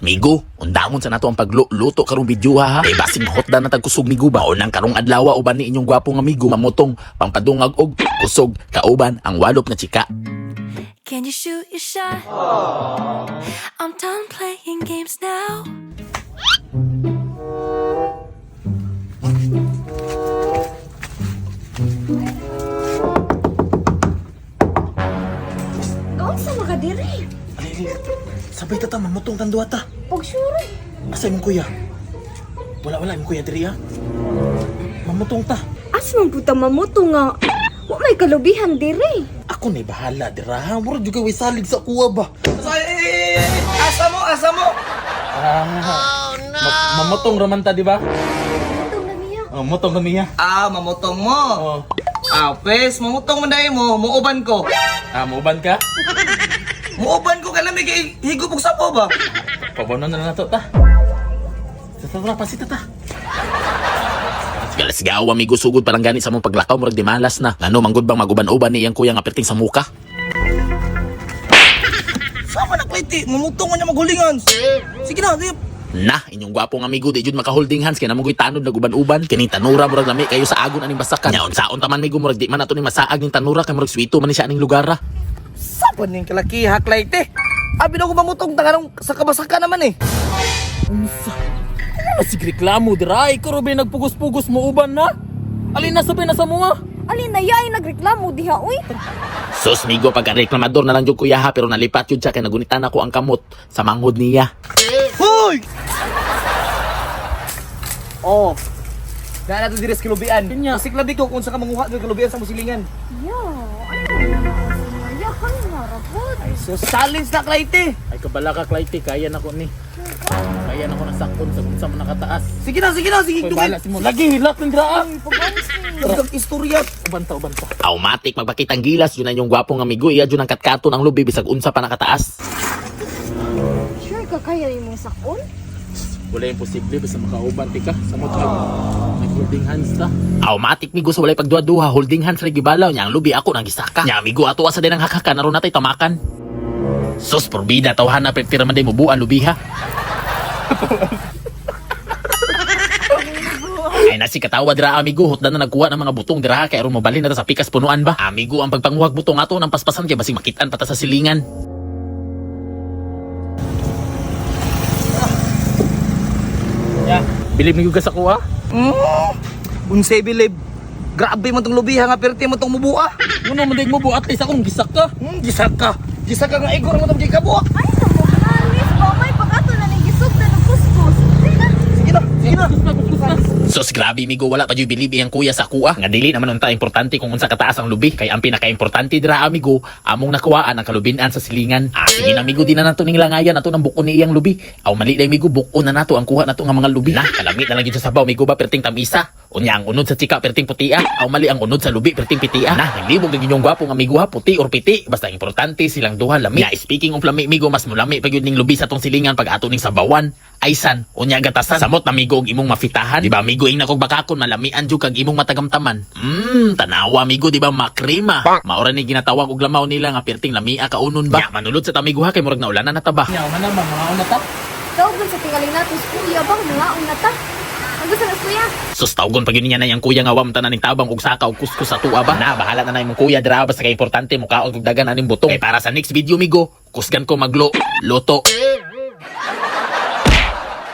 Migo, undangon sa nato ang pagluluto karong video ha. Kay basing hot na tag kusog, migo ba. Unang karong adlaw uban ni inyong gwapong amigo mamutong pangpadungag og kusog kauban ang walop na chika. Can you shoot your shot? I'm done playing games now. Gawin sa mga diri. Ali, sabay ta ta, mamutong tang duha ta. Pag sure. Asa imong kuya? Wala, wala imong kuya diri ha. Mamutong ta. As man puta mamuto nga. Wa may kalubihan diri. Ako ni bahala dira ha. Murag jud kay way salig sa kuha ba. Ay, asa mo, asa mo? Ah, oh, no. Mamutong raman ta, di ba? Mutong na niya. Oh, mutong kami ha. Ah, mamutong mo. Oh. Ah, pes, mamutong mo dahil mo, muuban ko. Ah, muuban ka? Muuban ko kay lamig kay higop og sapo ba? Pabono na lang nato ta. Sa tara pasita ta. Galasgaw amigo, sugod parang gani sa mong paglakaw murag di malas na. Ngano manggod bang maguban-uban ni iyang kuya nga perting sa muka? Sama na kliti, mamutong mo niya maghulingan. Sige na, sige. Na, inyong gwapong amigo di jud maka-holding hands kay namoy tanod naguban-uban. Kining tanura murag lami kayo sa agon aning basakan. Nya unsaon ta man migo, murag di man ato ni masaag ning tanura kay murag swito man ni siya aning lugar ra. Sapa ning kalaki ha, klite. Abi na ko mamutong tanganong sa kabasaka naman eh. Unsa? Ano sig reklamo dira? Ikaw ro nagpugos-pugos mo uban na? Alin na sabay na sa mua? Alin na yay nagreklamo diha uy. Sus migo, pagka-reklamador na lang jud kuya ha, pero nalipat jud siya kay nagunitan ako ang kamot sa manghod niya. Hoy! Oh. Naa na to diri sa kalubian. Kasi labi ko kung sa ka manguha ng kalubian sa musilingan. Ya, ay na Ya, kan nga rapod. Ay, so challenge na klite. Ay kabala ka Clyde, kaya na ko ni. Kaya na ko nasakon sa unsa man nakataas. Sige na, sige na, sige. Koy bahala si mo. Lagi hilak ng dira. ah. Dagang istorya. Uban ta, uban ta. Automatic magpakitang gilas yun ang inyong gwapong amigo, iya jud ang katkaton ang lubi bisag unsa pa nakataas. Sure ka kaya imong sakon? Wala imposible basta makauban ti ka sa mo nag holding hands ta. Automatic migo sa walay pagduha-duha, holding hands ra gibalaw nya ang lubi ako nang gisaka. Nya amigo ato sa din ang hakhakan aron natay tamakan. Sus porbida tawhana perti ra man day mubuan lubi ha. Ay nasi katawa dira amigo, hutdan na nagkuha ng mga butong dira kay aron mobalhin na ta sa pikas punuan ba. Amigo, ang pagpanguhag butong ato ng paspasan kay basig makitaan pa ta sa silingan. Ya, bilib ni ka sa kuha. Unsay bilib. Grabe mo tong lubiha nga perti mo tong mubua. Nguno man mo bu at least akong gisak ka. Gisaka. Gisaka nga igor mo tong gikabuak. Ay na mo kalis ba may pag-ato na ning gisugdan og kuskus. Sige na, sige na. Sus grabe migo, wala pa jud bilib iyang kuya sa kuha. Nga dili naman unta importante kung unsa kataas ang lubi kay ang pinakaimportante dira amigo among nakuhaan ang kalubinan sa silingan. Ah, sige na amigo, di na nato ning langayan ato nang bukon ni iyang lubi. Aw mali day migo, bukon na nato ang kuha nato nga mga lubi. Na kalamit na lang gyud sa sabaw migo ba, perting tamisa. Unya ang unod sa chika perting putia. Aw mali, ang unod sa lubi perting pitia. Na naglibog ang inyong gwapo nga amigo ha, puti or piti basta importante silang duha lami. Ya, speaking of lami migo, mas mulami pa gyud ning lubi sa atong silingan pag ato ning sabawan. Aysan, unya gatasan. Samot na migo og imong mafitahan. Di ba migo, ing nakog bakakon malamian jud kag imong matagamtaman. Tanawa migo, di ba makrima. Maura ni ginatawag og lamaw nila nga perting lamia kaunon ba. Ya, manulod sa tamigo ha kay murag naulanan na ta ba. Nya man naman mga una ta. Tawgon sa tingali nato sa kuya bang nangaon na ta. Ang gusto na kuya. Sus tawgon pag yun niya na yang kuya nga wam tanan ning tabang og saka og kuskus sa tuwa ba. Na bahala na na imong kuya dira basta kay importante mukaon og dagan aning butong. Kay para sa next video migo, kusgan ko maglo luto.